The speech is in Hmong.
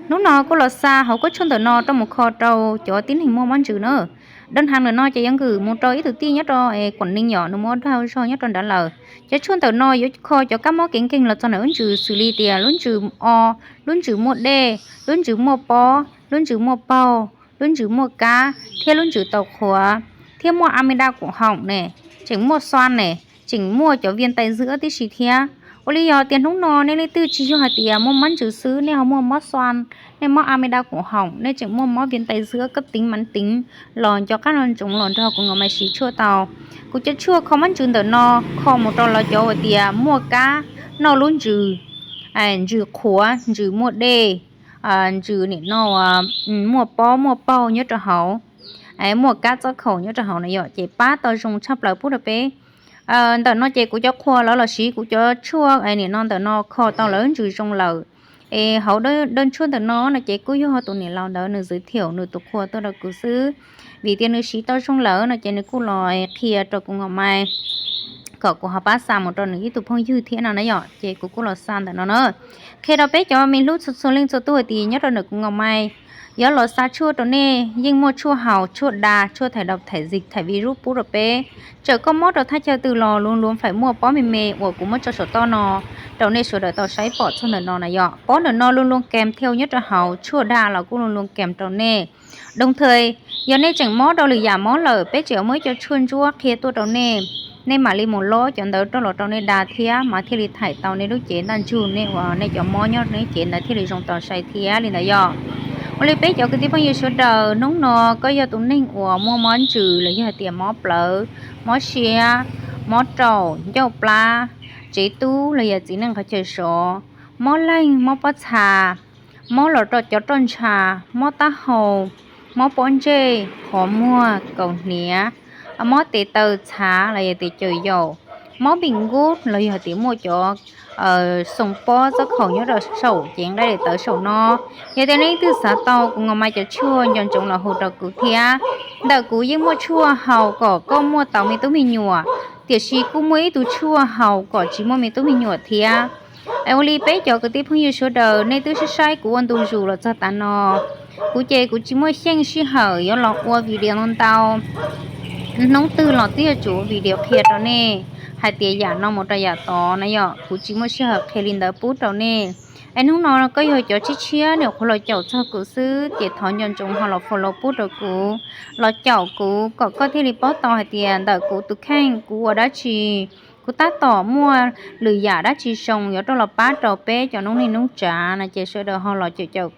Hnub no kuj los xa hauv kuab tshuaj ntawm no rau mus kho rau cov tib neeg muaj mob ntsws na. Dab hau ntawm no ces yuav nkwm mus rau ib tug tij nyob rau Quảng Ninh yom, nws muaj ua dag zog nyob rau nrad lawm. Cov tshuaj ntawm no yuav kho cov kab mob kev nkeeg los txog ntawm lub ntsws xws li tias lub ntsws o, lub ntsws muaj dej, lub ntsws muaj pob, lub ntsws muaj paug, lub ntsws muaj kab thiab lub ntsws tau qhuav, thiab muaj amida kuv hoom ne, tseem muaj xoan ne, tseem muaj cov viêm tai giữa tib si thiab. Ua li yog tias hnub no nej leej twg tsis yog hais tias muaj mob ntsws xwb, nej ho muaj mob xoan, nej mob amida kuv hoom, nej tseem muaj mob viêm tai giữa cấp tính mãn tính los nco qab nco ntsoov los nrog kuv Ngọc Mai siv tshuaj tau. Kuv cov tshuaj kho mob ntsws ntawm no kho mus rau lawv cov uas tias muaj kab noj lub ntsws, ntsws qhuav, ntsws muaj dej, ntsws nim no muaj pob muaj paug nyob rau hauv, muaj kab txob khaum nyob rau hauv na yom, ces pab tau zoo tshaj plaws pub rau peb. Ntawm no ces kuv cov qhua lawv los siv kuv cov tshuaj nim no ntawm no kho tau lawv ntsws zoo lawm. Es hauv dawb tshuaj ntawm no no ces kuj yog tus niam laus ntawd nws giới thiệu nws tus qhua tuaj rau kuv xwb, vim tias nws siv tau zoo lawm no ces nws kuj los qhia rau kuv Ngọc Mai kom kuv ho pab xa mus rau nws ib tug phooj ywg thiab no na yom, ces kuv kuj los xa ntawm no na. Qhia rau peb cov me hlub txhua txhua leej txhua tug hais tias nyob rau ntawm kuv Ngọc Mai yuav los xa tshuaj rau nej, yeej muaj tshuaj haus, tshuaj da, tshuaj thải độc, thải dịch, thải virus pub rau peb. Txawm koj mob rau thaj chaw twg los luôn luôn phải muaj pob me me uas kuv muab tso saum toj no rau nej sawv daws tau saib pom txog ntawm no na yom. Pob ntawm no luôn luôn kèm theo nyob rau hauv, tshuaj da los kuj luôn luôn kèm rau nej. Đồng thời, yog nej tseem mob rau lwm yam mob lawm, peb tseem muaj ib co tshuaj ntsuab qhia tuaj rau nej, nej mam li mus lob cov ntawd rau los rau nej da thiab mas thiaj li thaij tau nej lub cev ntaj ntsug, nej uas nej cov mob nyob nej cev ntawd thiaj li zoo tau sai thiab li ntawd yom. Ua li peb cov kwv tij phooj ywg sawv daws, hnub no koj yog tus neeg uas muaj mob ntsws los yog hais tias mob plawv, mob siab, mob raum, ncauj plab, tsev tub los yog txiv neej qhov chaw sov, mob leeg, mob pob txha, mob los rau cov roj ntsha, mob taub hau, mob pob ntseg, qhov muag, kaus hniav, mob tes taw txhav los yog tes caws yaus, mob bi nkub los yog tias muaj cov xoo pob txob khaum nyob rau saum cev nqaij daim tawv saum no. Yog tias nej leej twg xav tau kuv Ngọc Mai cov tshuaj nco ntsoov los hu rau kuv thiab. Ntawm kuv yeej muaj tshuaj haus kom koj muaj tau me tub me nyuam, tiam sis kuj muaj ib tug tshuaj haus kom tsis muaj me tub me nyuam thiab. Es ua li peb cov kwv tij phooj ywg sawv daws, nej twb saib saib kuv ua ntu zus los txog tav no, kuv ces kuv tsis muaj xyeej sij hawm yuav los ua video ntau ntau. Hnub twg los twb yuav tsum ua video qhia rau nej hais tias yam no mus rau yam tod na yom, kuv tsis muaj sij hawm qhia li ntawd pub rau nej. Es hnub no koj yog cov tshiab tshiab nyuam qhuav los caum txog kuv xwb ces thov nco ntsoov ho los follow pub rau kuv, los caum kuv kom koj thiaj li paub tau hais tias ntawm kuv tus kheej kuv ua dab tsi, kuv tab tom muaj lwm yam dab tsi zoo yuav rau los pab rau peb cov noob neej noob tsav no ces sawv daws ho los caum caum